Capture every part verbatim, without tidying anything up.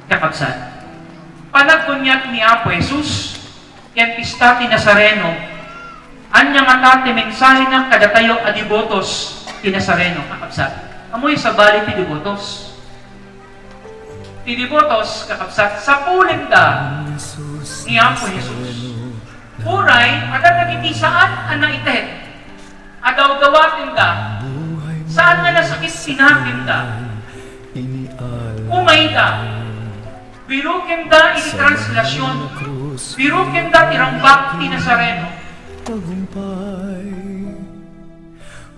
Kakabsat, panagkuniat ni Apo Jesus, ken pista ti Nazareno, ania ngata ti mensahena kadatayo a debotos ti Nazareno, kakabsat? Ammoyo sabali ti debotos. Ti debotos, kakabsat, sapulenda ni Apo Jesus. Uray, adda dagiti saan a naited, adawdawatenda, saan nga nasakit ti nakemda. Umayda, birukenda iti translasion, birukenda ti rambak ti Nazareno. Tagumpay,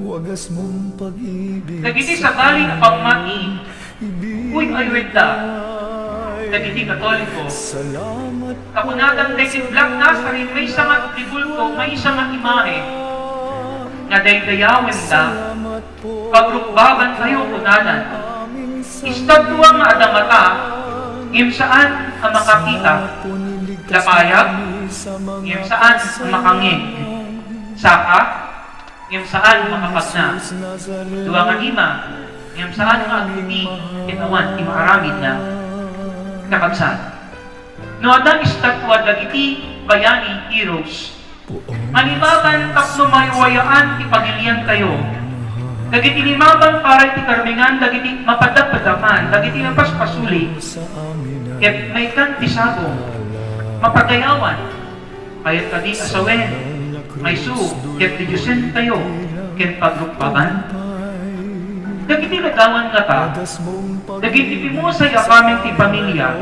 wagas mong pag-ibig. Dagiti sabali a pammati, uy, ayuetta. Dagiti Katoliko, salamat. Kakunadan daydi Black Nazarene, maysa nga tribulko, maysa nga imahe nga daydayawenda. Pagrukbabantayo, kunadan. Estatua nga adda mata, ngem saan a makakita. Lapayag, ngem saan a makangngeg. Saka, ngem saan a makapagna. Dua nga lima, ngem saan nga agtuti ken awan ti maaramidna. Kakabsat, no adda estatua dagiti bayani, heroes, manimaban tapno mawayawayaan ti pagiliantayo. Dagiti limaban para iti karmengan, dagiti mapadapadapan, dagiti mapaspasuli, ket maikkan ti sabong, mapagayawan. Kayat kadi a sawen, nga isu ket didiosen tayo ken pagrukbaban. Dagiti ladawan ngata, dagiti pimusay a kamin ti pamilia,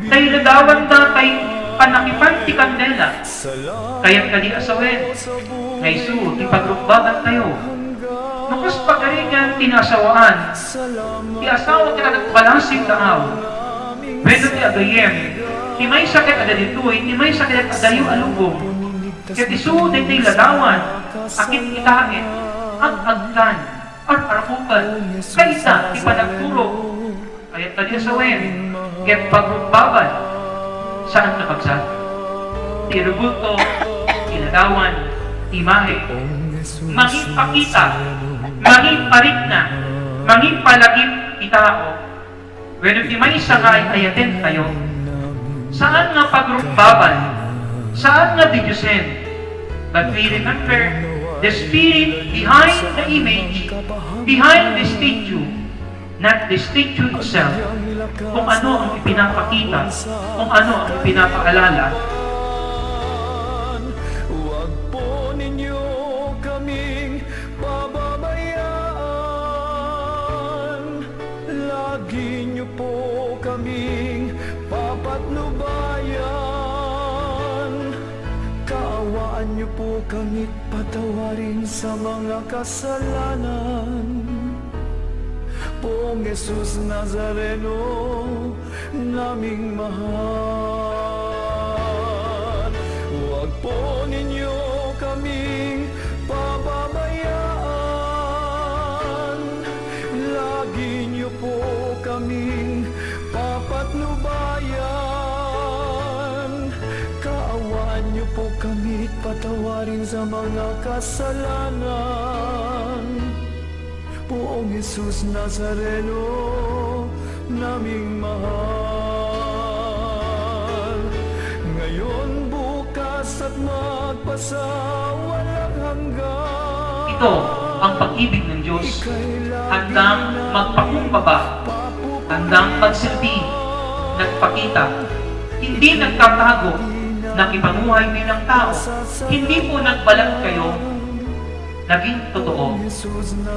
ta iladawanda tay pannakipan ti kandela. Kayat kadi a sawen, nga isu ti pagrukbabantayo. No kas pagarigan ti naasawaan, ti asawa ket agbalasi taaw, wenno ti agayyem, ti maysa ket adda ditoy, ti maysa ket adayo a lubong, ket isu daytoy ladawan a kitkitaen, ag-agkan, ar-arkukan, kaysa ti panagturog. Kayat kadi a sawen ket pagrukbaban. Saan, kakabsat? Ti rebulto, ti ladawan, ti imahe, mangipakita, mangiparikna, mangipalagip ti tao. Wenno ti maysa nga ay-ayaten tayo. Saan nga pagrukbaban, saan nga didiosen. But we remember the spirit behind the image, behind the statue. Not the statue itself, kung ano ang ipinapakita, kung ano ang ipinapaalala. Huwag po ninyo kaming pababayaan. Lagi niyo po kaming papatnubayan. Kaawaan niyo po kami patawarin sa mga kasalanan. Poong Jesus Nazareno naming mahal, huwag po ninyo kaming pababayaan. Lagi niyo po kaming papatnubayan. Kaawaan niyo po kami patawarin sa mga kasalanan. Poong Jesus Nazareno naming mahal, ngayon, bukas, at magpasawalang hanggan. Ito ang pag-ibig ng Diyos. Handang magpakumbaba, handang magsilbi, nagpakita, hindi nagtatago, nakipamuhay bilang tao. Hindi po nagbalat kayo, naging totoo.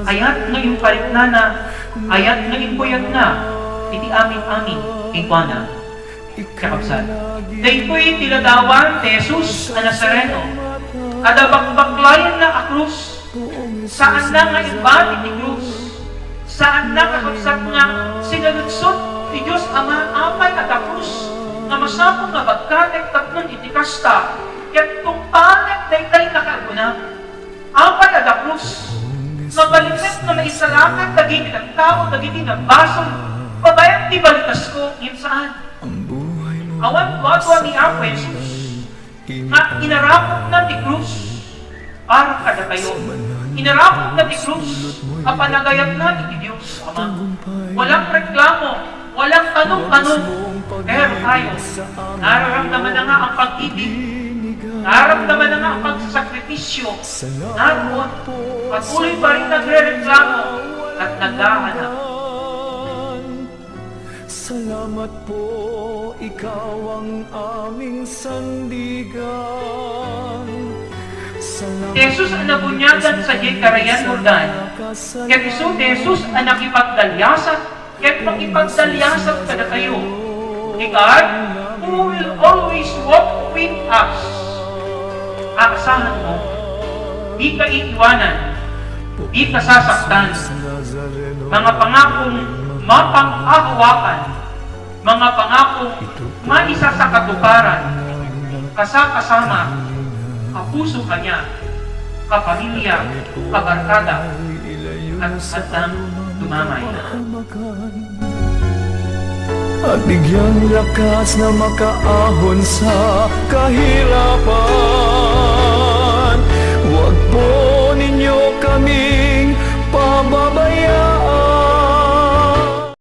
Ayat nga impariknana, ayat nga imbuyatna iti amin-amin kenkuana. Kakabsat, daytoy ti ladawan ti Jesus a Nazareno, adda bakbaklayenna a krus. Saanna nga imbati ti krus. Saanna, kakabsat, nga sinaludsod ti Dios Ama, apay adda krus nga masapul nga bagkanek tapno iti kasta, ket tungpanek daytay nga kaagunak? Apay adda krus? Mabalinget nga maisalakay dagiti tattao dagiti nagbasol babaen ti balitasko, ngem saan. Awan duadua ni Apo Jesus nga inarapotna ti krus para kadatayo. Inarapotna ti krus a panagayatna iti Dios Ama. Walang reklamo, Alang kanukanon, pero tayo, nararamdaman na nga ang pag-ibig, nararamdaman na nga ang pagsasakripisyo, ngarud, patuloy pa rin nagrereklamo at naghahanap. Salamat po, ikaw ang aming sandigan. Salamat Jesus a nabunyagan sadiay karayan Jordan. Ket isu ti Jesus a nakipagdalyasat ket makipagdalyasat kadatayo. Ni God, who will always walk with us. Aasahan mo, di ka iiwanan, di ka sasaktan. Mga pangakong mapang-ahawakan, mga pangakong maisasakatuparan, kasakasama, kapuso kaniak, kapamilya, kabarkada, at addan dumamay. At bigyang lakas na makaahon sa kahirapan.